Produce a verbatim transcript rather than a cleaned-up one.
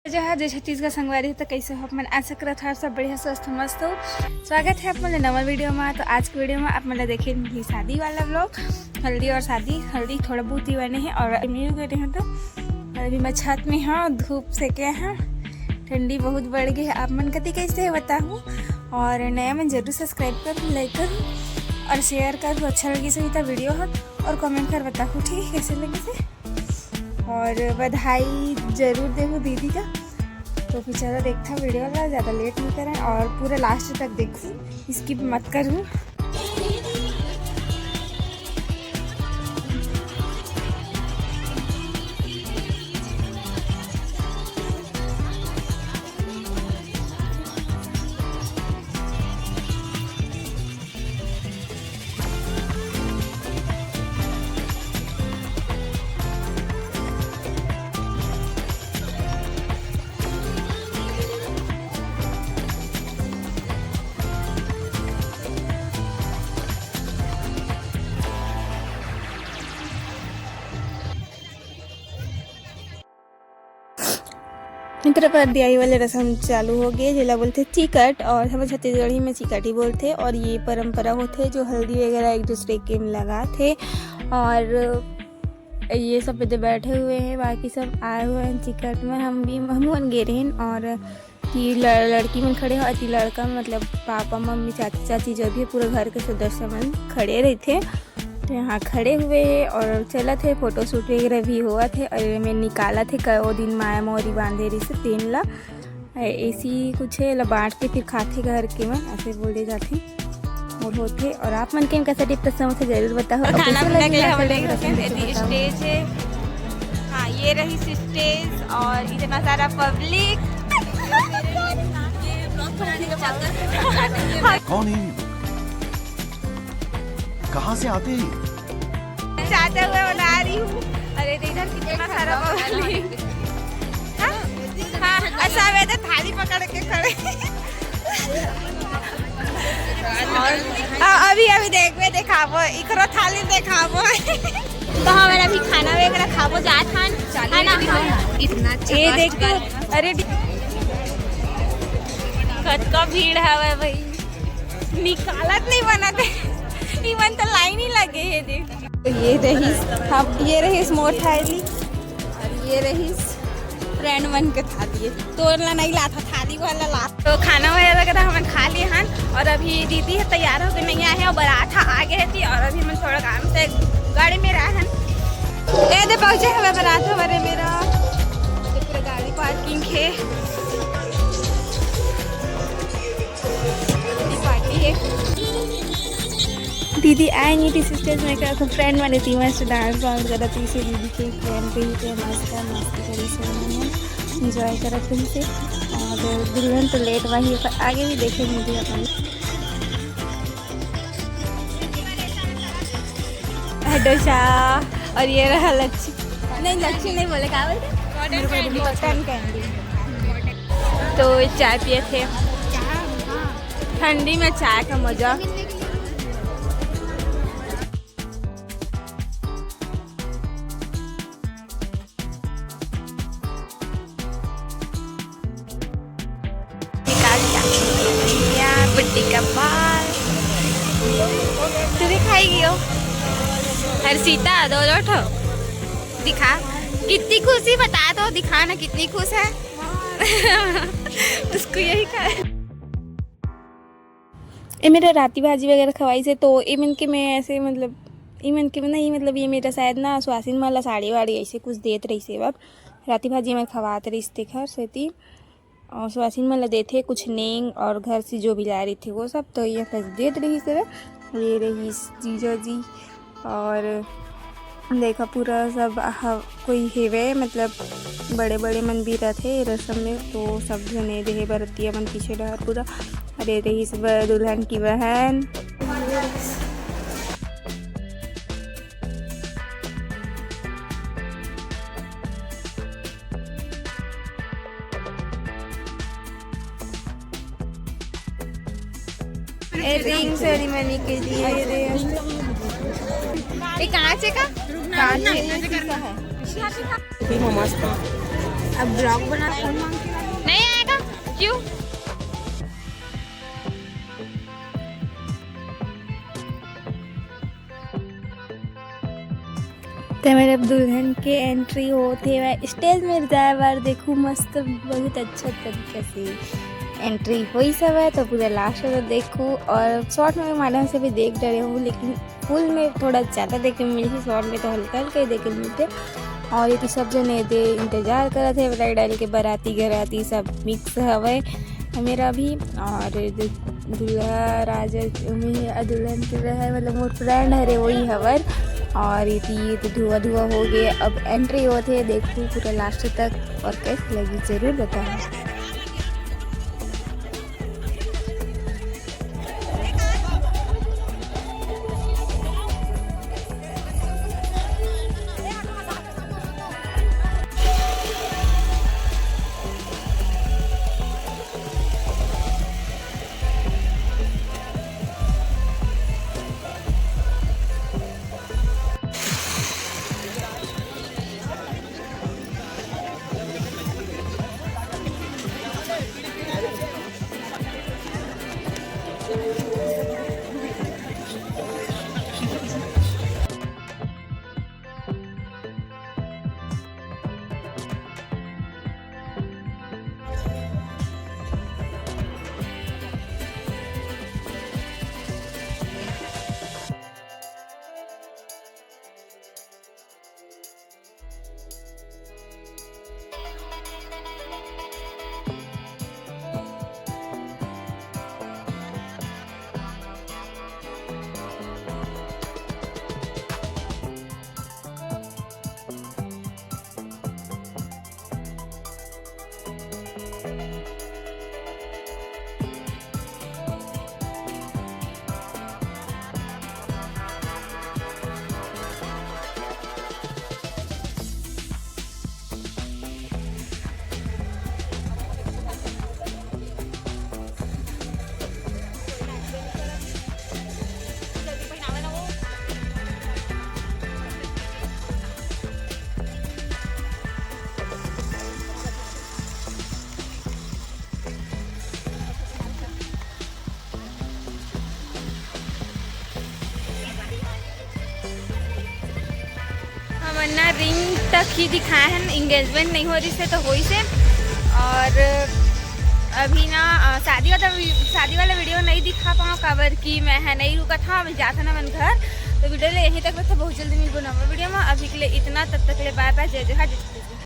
जय जोहार, जय छत्तीसगढ़ संगवारी। तो कैसे हो आप मन? आशा करत हव सब बढ़िया, स्वस्थ, मस्त हो। स्वागत है आप मन ला नवा वीडियो में। तो आज के वीडियो में आप मन ला देखे मिलही शादी वाला व्लॉग, हल्दी और शादी। हल्दी थोड़ा बहुत ही बने है और न्यू करे हैं तो अभी मैं छत में हाँ, धूप सेके हाँ, ठंडी बहुत बढ़ गई है। आप मन कति कैसे है बताहू, और नया मन जरूर सब्सक्राइब कर, लाइक कर और शेयर कर। अच्छा लगी सही था वीडियो हो और कमेंट कर बताहू, ठीक है, कैसे लगे से। और बधाई जरूर देहू दीदी का। तो फिर चलो देखता वीडियो ला, ज़्यादा लेट नहीं करें और पूरा लास्ट तक देखू, स्किप मत करू। मित्र पर दियाई वाले रसम चालू हो गए, जेला बोलथे चिकट, और हमर छत्तीसगढ़ी में चिकट ही बोलथे। और ये परंपरा होथे जो हल्दी वगैरह एक दूसरे के में लगाथे। और ये सब इधर बैठे हुए हैं, बाकी सब आए हुए हैं चिकट में। हम भी, हम मन गे रहेन और कि ल-, लड़की मन खड़े हो, अति लड़का मतलब पापा मम्मी चाची चाची जो भी है, पूरा घर के सदस्य मन खड़े रहथे। तो यहाँ खड़े हुए हैं और चलत है, फोटो शूट वगैरह भी होवत है। और ये में निकालत है, क-, वो दिन माया मोरी बांधे रहिस तेन ला, ऐसी कुछ है ला बांट के फिर खाथे घर के मन, ऐसे बोले जाथे। मोर होथे। और आप मन के कैसा टिप पसंद होथे जरूर बताओ। और खाना पीना के लिए हम लोग रखें स्टेज है। हाँ, ये रही स्टेज और इतना सारा पब्लिक। कौन है ये लोग? कहाँ से आते हैं? चाहते हुए बना रही हूँ। अरे, तो इधर कितना सारा पब्लिक। हाँ, हाँ, ऐसा वे तो थाली पकड़ के खड़े। और अ-, अभी, अभी देखबे, देखाबो, इकरो थाली देखाबो। तो हमन अभी खाना वगैरह खाबो जात हन, है ना? इतना ये देखो, अरे दि-, कतका भीड़ हवे भाई, निकालत नहीं बनत है। इमन तो लाइन ही लगे है, देख। तो ये रही, हम, ये रही मोर थाली और ये रही फ्रेंड मन के थाली। तोर ला नहीं लाथा, थाली वाला ला। तो खाना वगैरह का तो हमन खा लिए हन और अभी दीदी है तैयार होके नहीं आए हैं और बारात ह आ गए थी और अभी हमन थोड़ा काम से गाड़ी में रहे हन। ए दे पहुंचे हवे बारात हमारे मेरा। तो पूरा गाड़ी पार्किंग है। पार्टी है। दीदी आए नहीं थी सिस्टर्स में का फ्रेंड वाले थी मस्त डांस वांस करत थी से दीदी के फ्रेंड पे ही थे मस्त मस्ती करी से उन्होंने एंजॉय करत रही से। और दुल्हन तो लेट वही पर आगे भी देखेंगे दीदी अपन। डोसा और ये रहा लच्छी, नहीं लच्छी नहीं बोले क्या बोलते, कॉटन कैंडी। तो चाय पिए थे, ठंडी में चाय का मजा। निकाल लिया। या बुड्ढी का बाल। तू भी खाएगी हो? हर्षिता, दो दो ठो। दिखा, कितनी खुशी बता दो, दिखा ना कितनी खुश है। उसको यही खाए। ए मेरा राती भाजी वगैरह खवाई से, तो ए मन के मैं ऐसे मतलब, ए मन के ना, ये मतलब ये मेरा शायद ना सुहासिन मन ला साड़ी वाड़ी ऐसे कुछ देत रही से, बाप राती भाजी में खवात रही से घर से ती। और सुहासिन मन ला देथे कुछ नेंग और घर से जो भी लाए रहिथे वो सब, तो ये कस देत रही से। ये रही जीजा जी और देखा पूरा सब ह-, कोई हेवे मतलब बड़े बड़े मन भी रथे रसम में, तो सब जने देहे बरतिया मन पीछे डहर पूरा। अरे रही सब दुल्हन की बहन। रिंग सेरेमनी के लिए ये कहाँ से का? कहाँ से का है? मस्त। अब ब्लॉग बना, फोन मांग के ला। नहीं आएगा। क्यों? ते मेरे दुल्हन के एंट्री होत हे, मैं स्टेज में जाए बर देखू, मस्त, बहुत अच्छा तरीका से एंट्री होइस हवय। तो पूरा लास्ट तक देखू और शॉर्ट में माध्यम से भी देख डरे हूँ, लेकिन फुल में थोड़ा ज़्यादा देखे मिलही, शॉर्ट में तो हल्का हल्का ही देखे मिलथे। और ये तो सब जने दे इंतजार करत हे, बराई डाल के बराती घराती सब मिक्स हवय मेरा भी। और दु-, दूल्हा राजा में दुल्हन के रहे, मतलब मोर फ्रेंड हरे, वही हवर। और ये तो, ये तो धुआं धुआं हो गए। अब एंट्री होत हे, देखू पूरा लास्ट तक और कैसे लगी जरूर बताना। हमन ना रिंग तक ही दिखाए हन, एंगेजमेंट नहीं हो रही से तो होई से। और अभी ना, अ, शादी वाला वी-, शादी वाला वीडियो नहीं दिखा पाऊँ, काबर कि मैं है नहीं रुकत हूँ, अभी जात हन अपन घर। तो वीडियो ले यहीं तक रखते, बहुत जल्दी मिलबो नवा वीडियो में। अभी के लिए इतना, तब तक ले बाय बाय, जय जय, जय।